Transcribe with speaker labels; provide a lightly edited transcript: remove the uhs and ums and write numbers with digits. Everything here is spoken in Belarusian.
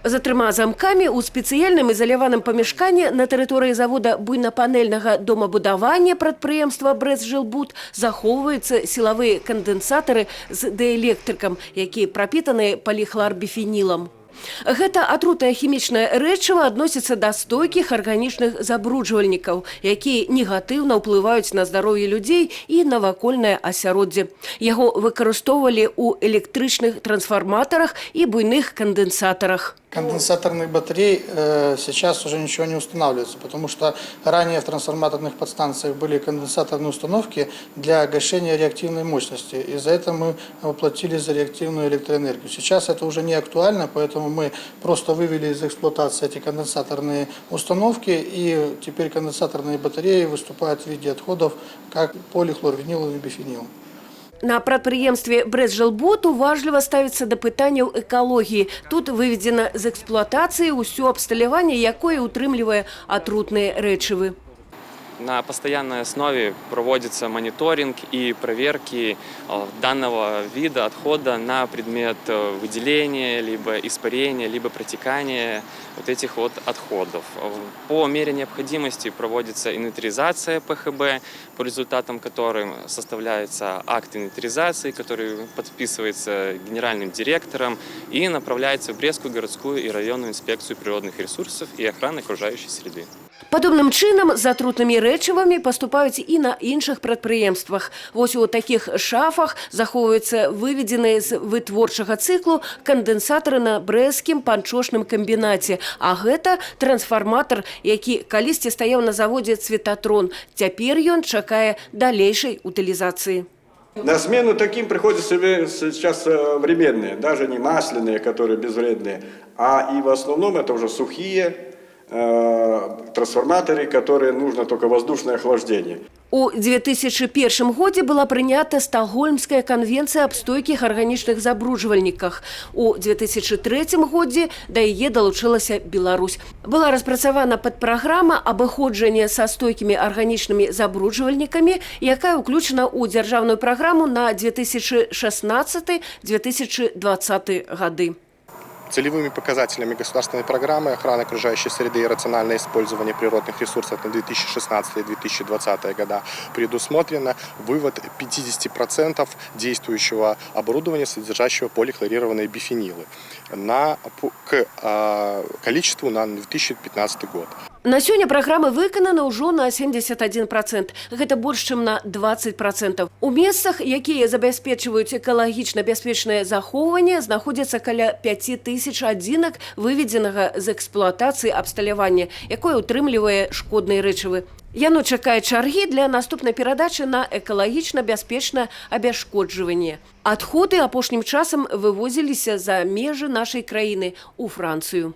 Speaker 1: За трыма замкамі ў спецыяльным ізаляваным памяшканні на тэрыторыі завода буйнапанельнага домабудавання прадпрыемства «Брэстжылбуд» захоўваюцца сілавыя кандэнсатары з дыэлектрыкам, якія прапітаныя паліхларбіфенілам. Гэта атрутнае хімічнае рэчыва адносіцца да стойкіх арганічных забруджвальнікаў, якія негатыўна ўплываюць на здароўе людзей і навакольнае асяроддзе. Яго выкарыстоўвалі ў электрычных трансфарматарах і буйных кандэнсатарах.
Speaker 2: Конденсаторных батарей сейчас уже ничего не устанавливается, потому что ранее в трансформаторных подстанциях были конденсаторные установки для гашения реактивной мощности, и за это мы платили за реактивную электроэнергию. Сейчас это уже не актуально, поэтому мы просто вывели из эксплуатации эти конденсаторные установки, и теперь конденсаторные батареи выступают в виде отходов, как полихлорвинил и бифенил.
Speaker 1: На прадпрыемстве «Брэстжылбуд» уважліва ставіцца да пытанняў экалогіі. Тут выведзена з эксплуатацыі ўсё абсталяванне, якое ўтрымлівае атрутныя рэчывы.
Speaker 3: На постоянной основе проводится мониторинг и проверки данного вида отхода на предмет выделения, либо испарения, либо протекания вот этих вот отходов. По мере необходимости проводится инвентаризация ПХБ, по результатам которым составляется акт инвентаризации, который подписывается генеральным директором и направляется в Брестскую городскую и районную инспекцию природных ресурсов и охраны окружающей среды.
Speaker 1: Падобным чынам з атрутнымі рэчывамі паступаюць і на іншых прадпрыемствах. Вось у такіх шафах захоўваюцца выведзеныя з вытворчага цыклу кандэнсатары на Брэсцкім панчошным камбінаце. А гэта трансфарматар, які калісьці стаяў на заводзе «Цветатрон». Цяпер ён чакае далейшай утылізацыі.
Speaker 4: На смену таким приходят себе сейчас современные, даже не масляные, которые безвредные, а и в основном это уже сухие трансформаторы, которые нужно только воздушное охлаждение.
Speaker 1: У 2001 годзе была прынята Стакгольмская канвенцыя аб стойкіх арганічных забруджвальніках. У 2003 годзе да яе далучылася Беларусь. Была распрацавана падпраграма абыходжання са стойкімі арганічнымі забруджвальнікамі, якая ўключана ў дзяржаўную праграму на 2016-2020 гады.
Speaker 5: Целевыми показателями государственной программы охраны окружающей среды и рациональное использование природных ресурсов на 2016-2020 года предусмотрено вывод 50% действующего оборудования, содержащего полихлорированные бифенилы, к количеству на 2015 год.
Speaker 1: На сёння праграма выканана ўжо на 71%. Гэта больш, чым на 20%. У месцах, якія забяспечваюць экалагічна бяспечнае захоўванне, знаходзяцца каля 5000 адзінак выведзенага з эксплуатацыі абсталявання, якое ўтрымлівае шкодныя рэчывы. Яно чакае чаргі для наступнай перадачы на экалагічна бяспечнае абясшкоджванне. Адходы апошнім часам вывозіліся за межы нашай краіны, у Францыю.